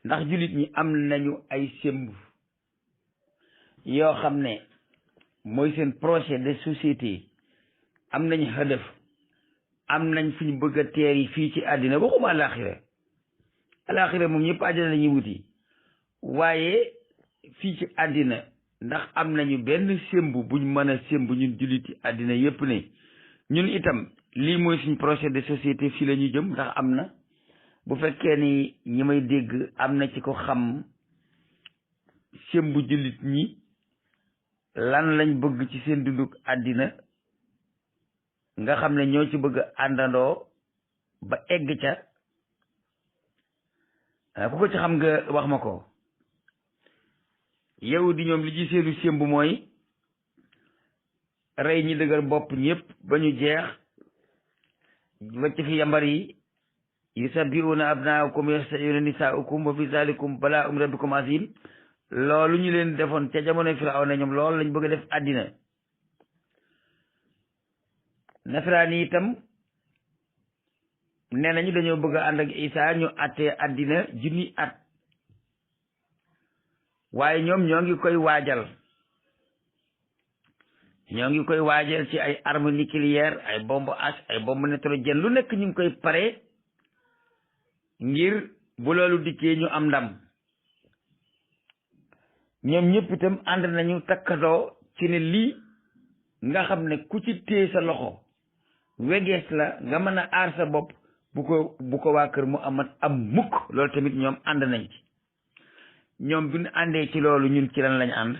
S2: ndax jullit ñi am nañu ay sémbu yoo xam ne mooy seen projet de société am nañ hadaf am nañ fu ñu bëgg a teer yi fii ci àddina waxuma alaxira moom ñëpp àddina la ñuy wuti waaye fii ci àddina ndax am nañu benn sémbu buñ mën a sémbu ñun julliti àddina yépp ne ñun itam lii mooy suñ projet de société fii la ñu jëm ndax am na bu fekkee ni ñi may dégg am na ci ko xam sémbu jullit ñi lan lañ bëgg ci seen dunduk àddina nga xam ne ñoo ci bëgg àndandoo ba egg ca ku ko ci xam nga wax ma ko yow di ñoom li ci seenu sémbu mooy rey ñi dëgër bopp ñëpp ba ñu jeex wacc fi yambar yi yusabbihuuna abnaakum wa yastahyuuna nisaa'akum wa fi zalikum balaa'un min rabbikum aziim loolu ñu leen defoon ca jamono Firawna ñoom loolu lañ bëgg a def àddina nasaraan yi itam nee nañu dañoo bëgg a ànd ak Isaa ñu àttee àddina junni at waaye ñoom ñoo ngi koy waajal ci ay armes nucléaires ay bombe H ay bombe nitrogène lu nekk ñu ngi koy pare ngir bu loolu dikkee ñu am ndam ñoom ñëpp itam ànd nañu takkatoo ci ne lii nga xam ne ku ci téye sa loxo wegees la nga mën a aar sa bopp bu ko waa kër mu amat am mukk loolu tamit ñoom ànd nañ ci ñoom bu ñu àndee ci loolu ñun ci lan lañu ànd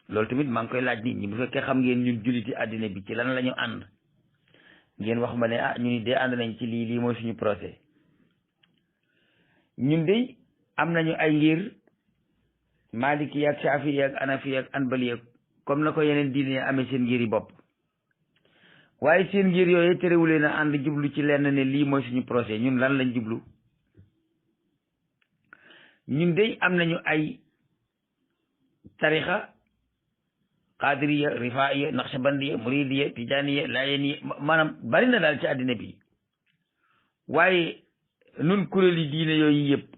S2: loolu tamit maa ngi koy laaj nit ñi bu fekkee xam ngeen ñun julliti àddina bi ci lan la ñu ànd ngeen wax ma ne ñu ni dee ànd nañ ci lii mooy suñu procès ñun de am nañu ay ngir maliki ak shafi ak anafi ak anbali comme na ko yeneen diine amee seen ngir yi bopp waaye seen ngir yooyu terewulee na ànd jublu ci lenn ne lii mooy suñu procès ñun lan lañ jublu ñun de am nañu ay tarixa qadiriya rifaiya naqshbandiya muridiya tijaniya layeniya maanaam bari na daal ci àddina bi waaye nun kuréeli diine yooyu yëpp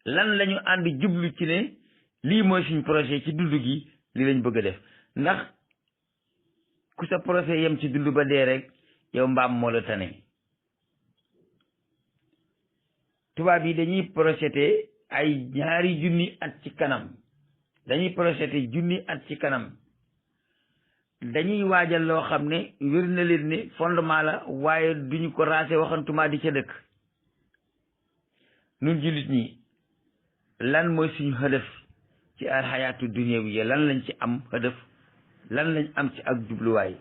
S2: lan lañu ànd jublu ci ne lii mooy suñ projet ci dund gi li lañ bëgg a def ndax ku sa projet yem ci dund ba dee rek yow mbaam moo la tane tubaab yi dañuy projeté ay ñaari junni at ci kanam dañuy projeté junni at ci kanam dañuy waajal loo xam ne wér na leen ne fondement la waaye duñu ko raase waxantuma di ca dëkk nun jullit ñi lan mooy suñu hëdëf ci al xayaatu dunyawiya lan lañ ci am hëdëf lan lañ am ci ak jubluwaay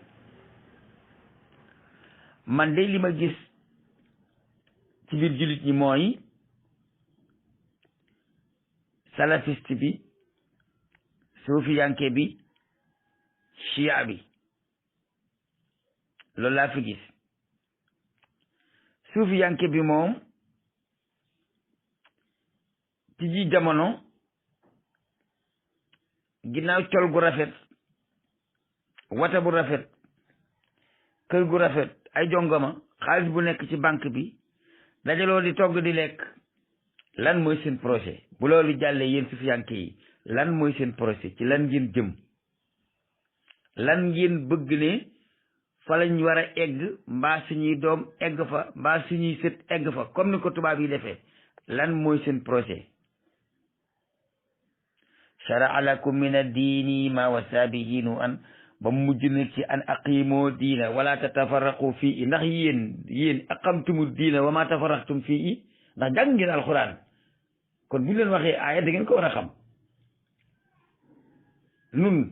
S2: man de li ma gis ci biir jullit ñi mooy salafiste bi suufiyanke bi chia bi loolu laa fi gis suufiyanke bi moom ci ji jamono ginnaaw col gu rafet wata bu rafet kër gu rafet ay jongama xaalis bu nekk ci banque bi dajaloo di togg di lekk lan mooy seen projet bu loolu jàllee yéen suufiyanke yi lan mooy seen projet ci lan ngeen jëm lan ngeen bëgg ne fa lañ war a egg mbaa suñuy doom egg fa mbaa suñuy sët egg fa comme ni ko tubaab yi defee lan mooy seen projet shara'a lakum min ad-diini ma wasa bihi nuuhan ba mujj na ci an aqimoo diina wala tatafarraqu fii ndax yéen aqamtumu diina wa ma tafarraqtum fii ndax jàng ngeen alxuraan kon bu ñu leen waxee aaya da ngeen ko war a xam nun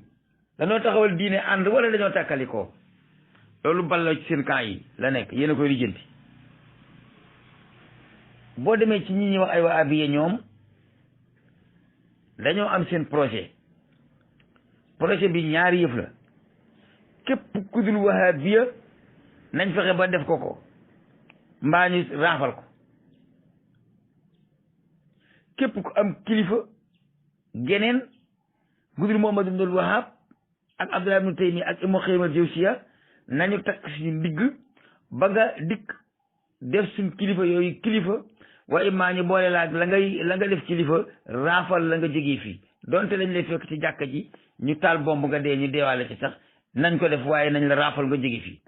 S2: dañoo taxawal diine ànd wala dañoo tàkkali ko loolu balloo ci seen camp yi la nekk yéen a koy lijjanti boo demee ci ñi ñuy wax ay wahaabiya ñoom dañoo am seen projet bi ñaari yëf la képp ku dul wahaabiya nañ fexe ba def ko mbaa ñu raafal ko képp ku am kilifa geneen gudul Muhammad ibn Wahhab ak Abdullah ibn Taymiya ak Ibn Qayyim al-Jawziyya nañu takk suñu ndigg ba nga dikk def suñ kilifa yooyu kilifa wa immaa ñu boole la nga def kilifa raafal la nga jógee fii donte lañ lay fekk ci jàkka ji ñu taal bomb nga dee ñu deewaale ci sax nañ ko def waaye nañ la raafal nga jógee fii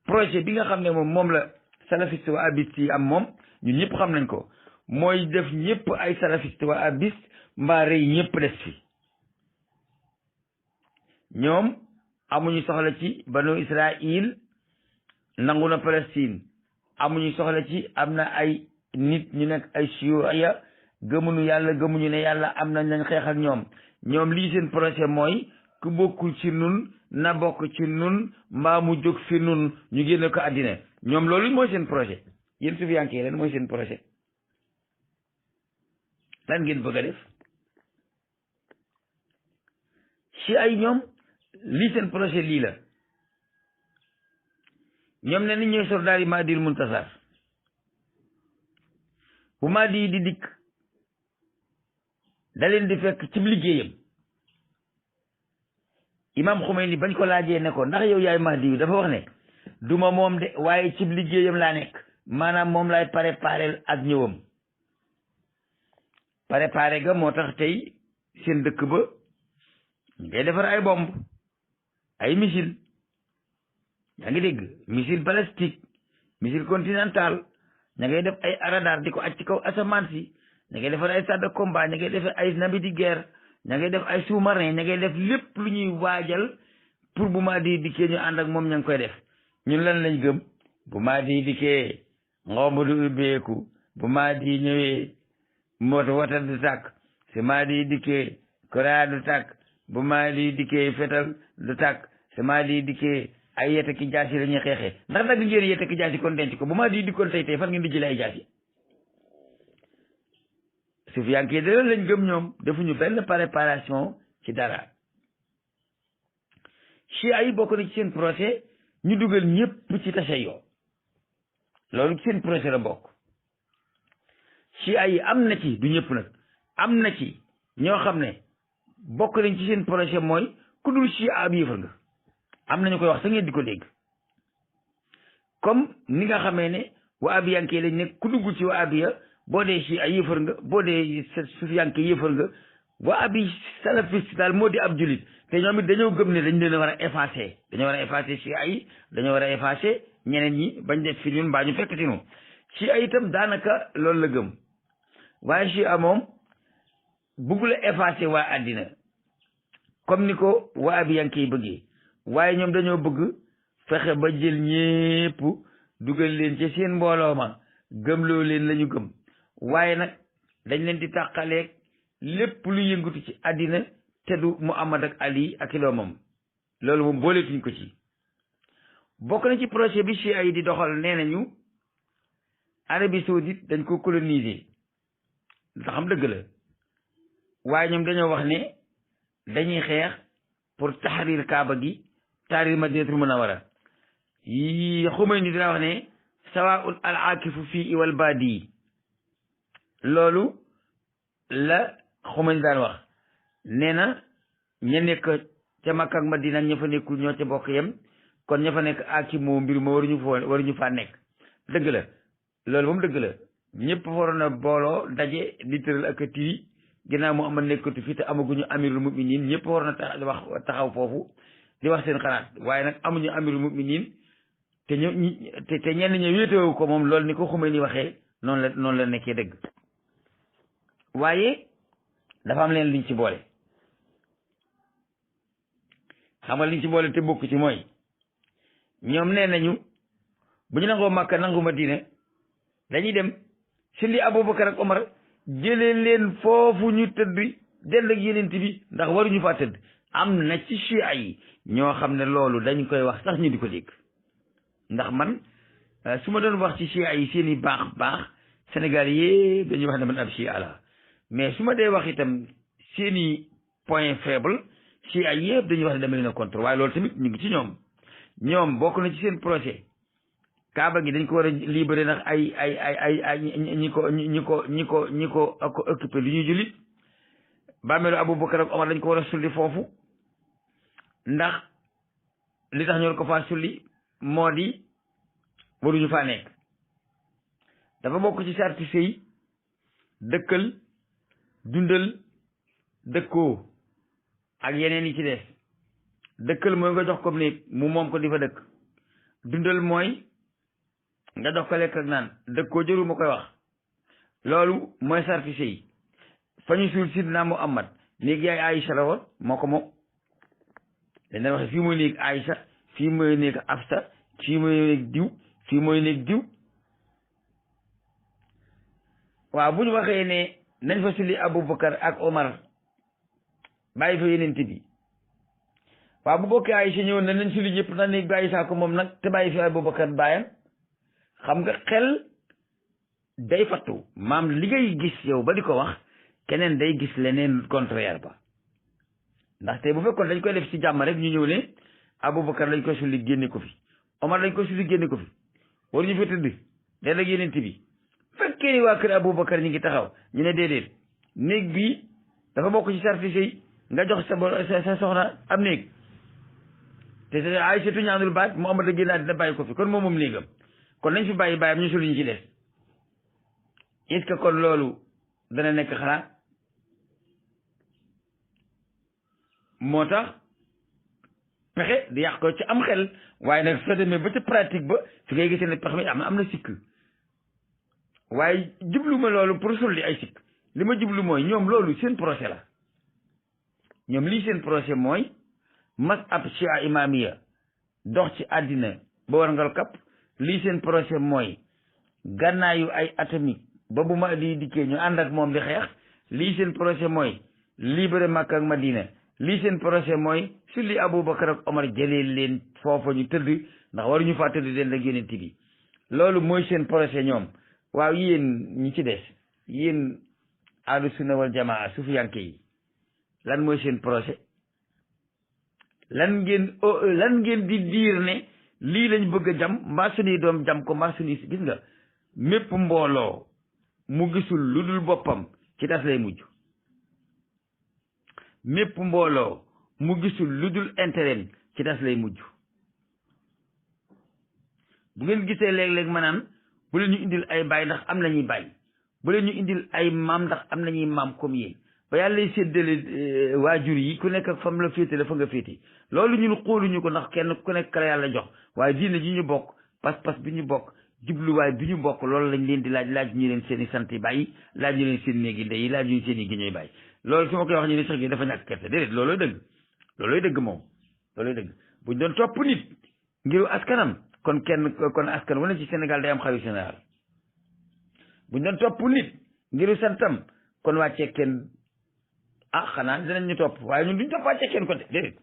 S2: projet bi nga xam ne moom la salafiste wa abiste yi am moom ñun ñëpp xam nañ ko mooy def ñëpp ay salafiste wa abiste mbaa rëy ñëpp des fi ñoom amuñu soxla ci banu Israël nangu na Palestine amuñu soxla ci am na ay nit ñu nekk ay Syria gëmuñu yàlla gëmuñu ne yàlla am nañ lañ xeex ak ñoom lii seen projet mooy ku bokkul ci nun na bokk ci nun mbaa mu jóg fi nun ñu génne ko àddina ñoom loolu mooy seen projet yéen sufiyanke yi leen mooy seen projet lan ngeen bëgg a def ci ay ñoom lii seen projet lii la ñoom ne ni ñooy soldaar yi Mahdil Muntasar bu Mahdi di dikk da leen di fekk ci liggéeyam Imam Khomeini bañ ko laajee ne ko ndax yow yaay Mahdi yu dafa wax ne duma moom de waaye ci liggéeyam laa nekk maanaam moom lay préparé ak ñëwam préparé ga moo tax tey seen dëkk ba ngay defar ay bomb ay missile yaa ngi dégg missile balistique missile continental ña ngay def ay radar di ko aj ci kaw asamaan si ña ngay defar ay chars de combat ña ngay def ay navires de guerre ña ngay def ay sous-marin ña ngay def lépp lu ñuy waajal pour bu Mahdi dikkee ñu ànd ak moom ña ngi koy def ñun lan lañ gëm bu Mahdi dikkee ngomb du ubbeeku bu Mahdi ñëwee moto wata du tàkk si Mahdi dikkee koraa du tàkk bu Mahdi dikkee fetal du tàkk si Mahdi dikkee ay yete ki jaasi la ñuy xeexee ndax dagg ngeen yete ki jaasi kon denc ko bu Mahdi dikkoon tey fan ngeen di jëlee ay jaasi sufiyanke de lañ gëm ñoom defuñu benn préparation ci dara ci ay bokk na ci seen projet ñu dugal ñëpp ci tashayyo loolu ci seen projet la bokk ci ay am na ci du ñëpp nag am na ci ñoo xam ne bokk nañ ci seen projet mooy ku dul ci ab yëfar nga am nañu koy wax sa ngeen di ko dégg comme ni nga xamee ne waabiyanke lañ ne ku dugg ci waabiya boo dee ci ay yëfar nga boo dee sufiyanke yëfar nga waabi salafiste daal moo di ab julit te ñoom it dañoo gëm ne dañ leen war a effacer dañoo war a effacer ci ay dañoo war a effacer ñeneen ñi bañ def fi ñun mbaa ñu fekk ci ñun ci ay itam daanaka loolu la gëm waaye ci moom bëggul a effacer waa àddina comme ni ko waabiyanke yi bëggee waaye ñoom dañoo bëgg fexe ba jël ñépp dugal leen ci seen mbooloo ma gëmloo leen la ñu gëm waaye nag dañ leen di tàqaleeg lépp lu yëngatu ci àddina te du Muhammad ak Ali ak i doomam loolu moom booleetuñ ko ci bokk na ci projet bi Chia yi di doxal nee nañu Arabie Saoudite dañ ko coloniser ndax xam dëgg la waaye ñoom dañoo wax ne dañuy xeex pour tahrir Kaaba gi tahrir Madinatul Munawwara yi Khomeini dina wax ne sawaa'un al-aakifu fii wal baadi loolu la Khomeini daan wax nee na ña nekk ca Makka ak Madina ña fa nekkul ñoo ca bokk yem kon ña fa nekk aki moo mbir ma waruñu faa nekk dëgg la loolu moom dëgg la ñëpp fa waroon a booloo daje di tëral ak a tiri ginnaaw mu ama nekkatu fi te amaguñu amirul muminin ñëpp waroon a taxaw foofu di wax seen xalaat waaye nag amuñu amirul muminin te te ñenn ñi wéetewu ko moom loolu ni ko xumee ni waxee noonu la nekkee dëgg waaye dafa am leen liñ ci boole xam nga liñ ci boole te bokk ci mooy ñoom nee nañu bu ñu nangoo Makka nangu Madina dañuy dem sulli Abubakar ak Omar jëlee leen foofu ñu tëdd dend ak yenent bi ndax waruñu faa tëdd am na ci chia yi ñoo xam ne loolu dañ koy wax sax ñu di ko dégg ndax man su ma doon wax ci chia yi seen i baax Sénégal yëpp dañuy wax ne man ab chia la mais su ma dee wax itam seen i point faible chia yëpp dañuy wax ne dama leen a contre waaye loolu tamit ñu ngi ci ñoom bokk na ci seen projet kaaba gi dañ ko war a libéré ndax ay ñi ko occupé lu ñuy jullit bàmmeelu Abubakar ak Omar dañ ko war a sulli foofu ndax li tax ñu ko faa sulli moo di waruñu faa nekk dafa bokk ci sarti sëy dëkkal dundal dëkkoo ak yeneen yi ci des dëkkal mooy nga jox ko néeg mu moom ko di fa dëkk dundal mooy nga dox ko lekk ak naan dëkkoo jëru ma koy wax loolu mooy sarti sëy fa ñu suul Sidna Muhammad néeg yaay Aïcha la woon moo ko moom dañ daan waxe fii mooy néeg Aïcha fii mooy néeg Afsa fii mooy néeg diw fii mooy néeg diw waaw bu ñu waxee ne nañ fa sulli Abubakar ak Omar bàyyi fa yenent bi waaw bu bokkee Aïcha ñëwoon na nañ sulli ñëpp na néeg bi Aïcha ko moom nag te bàyyi fi Abubakar bàyyam xam nga xel day fattu maam li ngay gis yow ba di ko wax keneen day gis leneen contraire ba ndaxte bu fekkoon dañ koy def ci jàmm rek ñu ñëw ne Abubakar lañ ko sulli génne ko fi Omar lañ ko sulli génne ko fi war ñu fa tëdd den ak yenent bi fekkee ni waa kër Abubakar ñu ngi taxaw ñu ne déedéet néeg bi dafa bokk ci sarti sëy nga jox sa soxna am néeg te ay surtout ñaanul baat mu amata génnaat dina bàyyi ko fi kon moom néegam kon nañ fi bàyyi bàyyam ñu sulli ñu ci des est-ce que kon loolu dana nekk xalaat moo tax pexe di yàq ko ci am xel waaye nag soo demee ba ca pratique ba fi ngay gisee ne pexe mi am na sikk waaye jublu ma loolu pour sulli ay sikk li ma jublu mooy ñoom loolu seen projet la ñoom lii seen projet mooy mas ab chia imamiya dox ci àddina ba war ngal kapp lii seen projet mooy gànnaayu ay atomique ba bu ma di dikkee ñu ànd ak moom di xeex lii seen projet mooy libéré Makka ak Madina lii seen projet mooy sulli Abubakar ak Omar jëlee leen foofa ñu tëdd ndax waruñu faa tëdd den ak yeneen bi loolu mooy seen projet ñoom waaw yéen ñi ci des yéen ahlu sunna wal jamaa sufiyanke yi lan mooy seen projet lan ngeen di diir ne lii lañ bëgg a jam mbaa suñuy doom jam ko mbaa suñuy gis nga mépp mbooloo mu gisul lu dul boppam ci tas lay mujj mépp mbooloo mu gisul lu dul intérêt ci tas lay mujj bu ngeen gisee léeg-léeg maanaam bu leen ñu indil ay baay ndax am nañuy baay bu leen ñu indil ay maam ndax am nañuy maam comme yéen ba yàlla lay séddale waajur yi ku nekk ak fam la féete la fa nga féete loolu ñun xooluñu ko ndax kenn ku nekk la yàlla jox waaye diine ji ñu bokk pas-pas bi ñu bokk jubluwaay bi ñu bokk loolu lañ leen di laaj ñu leen seen i sant yi bàyyi laaj ñu leen seen néegi ndey yi laaj ñu seen i giñoy bàyyi loolu su ma koy wax ñu ne sax gi dafa ñàkk kerte déedéet loolooy dëgg moom loolooy dëgg buñ doon topp nit ngiru askanam kon askan wane ci Sénégal day am xarit général buñ doon topp nit ngiru santam kon wàccee kenn xanaa dinañ ñu topp waaye ñun duñ topp wàccee kenn ko de déedéet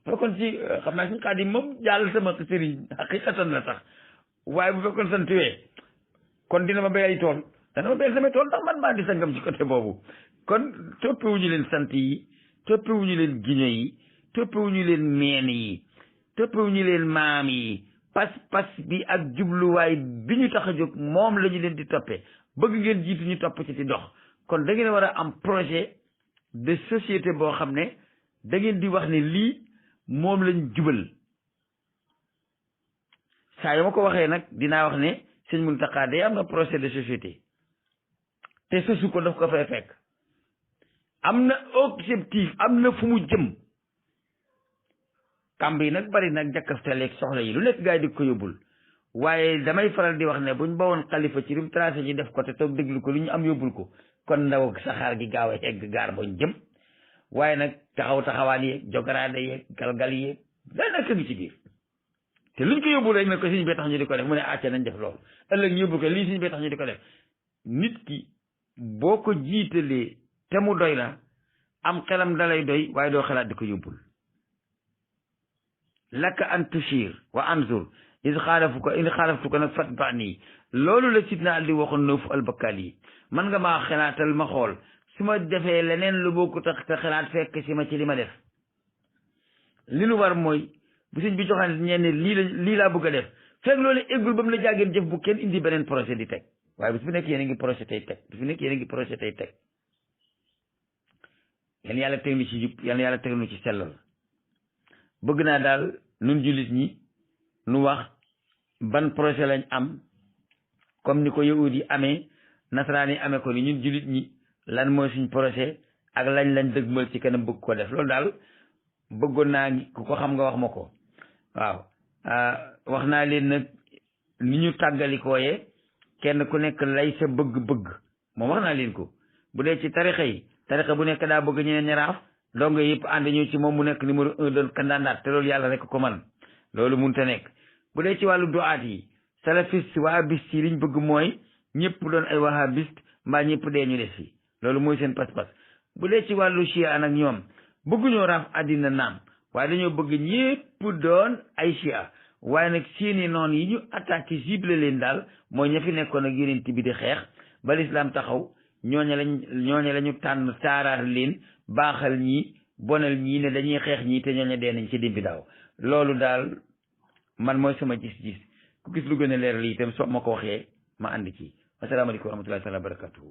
S2: fekkoon ci xam naa suñu Xaadim moom jàll sama sëriñ xaqiqatan la sax waaye bu fekkoon sant wee kon dina ma béy ay tool dana ma béyal samay tool ndax man maa di sangam ci côté boobu kon toppewuñu leen sant yi toppewuñu leen giño yi toppewuñu leen meen yi toppewuñu leen maam yi pas bi ak jubluwaay bi ñu tax a jóg moom la ñu leen di toppee bëgg ngeen jiitu ñu topp ci dox kon da ngeen war a am projet de société boo xam ne da ngeen di wax ne lii moom lañ jubal saa yu ma ko waxee nag dinaa wax ne sëñ Muntaxa day am na projet de société te sosu ko daf ko fay fekk am na objectif am na fu mu jëm kamb yi nag bari nag jakkaftaleeg soxla yi lu nekk gaa yi di ko yóbbul waaye damay faral di wax ne buñ bawoon xalifa ci rim tracé ñu def ko te toog déglu ko lu ñu am yóbbul ko kon ndaw saxaar gi gaaw a egg gaar boñ jëm waaye nag taxawaan yeeg jogaraade yeeg galgal yeeg da nekk ngi ci biir te luñ ko yóbbul rek ne ko suñu bee tax ñu di ko def mu ne acca nañ def loolu ëllëg ñu yóbbu ko lii suñu bee tax ñu di ko def nit ki boo ko jiitalee te mu doy la am xelam dalay doy waaye doo xelaat di ko yóbbul laka an tushir wa anzur in xaalaftu ko nag fat ba nii loolu la sidna Ali waxoon Nawf al-Bakkaal yi man nga maa xelaatal ma xool su ma defee leneen lu bokku tax te xelaat fekk si ma ci li ma def li nu war mooy bu sëñ bi joxaan ñenn lii laa bëgg a def fekk loolu eggul ba mu la jàggeen jëf bu kenn indi beneen projet di teg waaye bis bu nekk yéen a ngi projet tey teg bis bu nekk yéen a ngi projet tey teg yéen yàlla teg nu ci jub yéen yàlla teg nu ci sellal bëgg naa daal nun jullit ñi nu wax ban projet lañ am comme ni ko yahud yi amee nasaraan yi amee ko ni ñun jullit ñi lan mooy suñ projet ak lañ dëgmal ci kanam bëgg ko def loolu daal bëggoon naa ku ko xam nga wax ma ko waaw wax naa leen nag ni ñu tàggalikooyee kenn ku nekk lay sa bëgg-bëgg moom wax naa leen ko bu dee ci tarixa bu nekk daa bëgg ñeneen ñaraaf donc yëpp ànd ñëw ci moom mu nekk numéro 1 doon kandaandaat te loolu yàlla rek ko man loolu munta nekk bu dee ci wàllu duaat yi salafiste wahabiste yi liñ bëgg mooy ñëpp doon ay wahabiste mbaa ñëpp dee ñu des fi loolu mooy seen pas-pas bu dee ci wàllu chia nag ñoom bëgguñoo raaf àddina naam waaye dañoo bëgg ñëpp doon ay chia waaye nag seeni noon yi ñu attaqué cible leen daal mooy ña fi nekkoon ak yonent bi di xeex ba lislaam taxaw ñooñe lañu tànn taaraar leen baaxal ñii bonal ñii ne dañuy xeex ñii te ñooñe dee nañ ci dimbi daaw loolu daal man mooy sama gis-gis ku gis lu gën a leer lii itam soo ma ko waxee ma ànd ci asalaamaaleykum wa rahmatullahi taala wa barakatuhu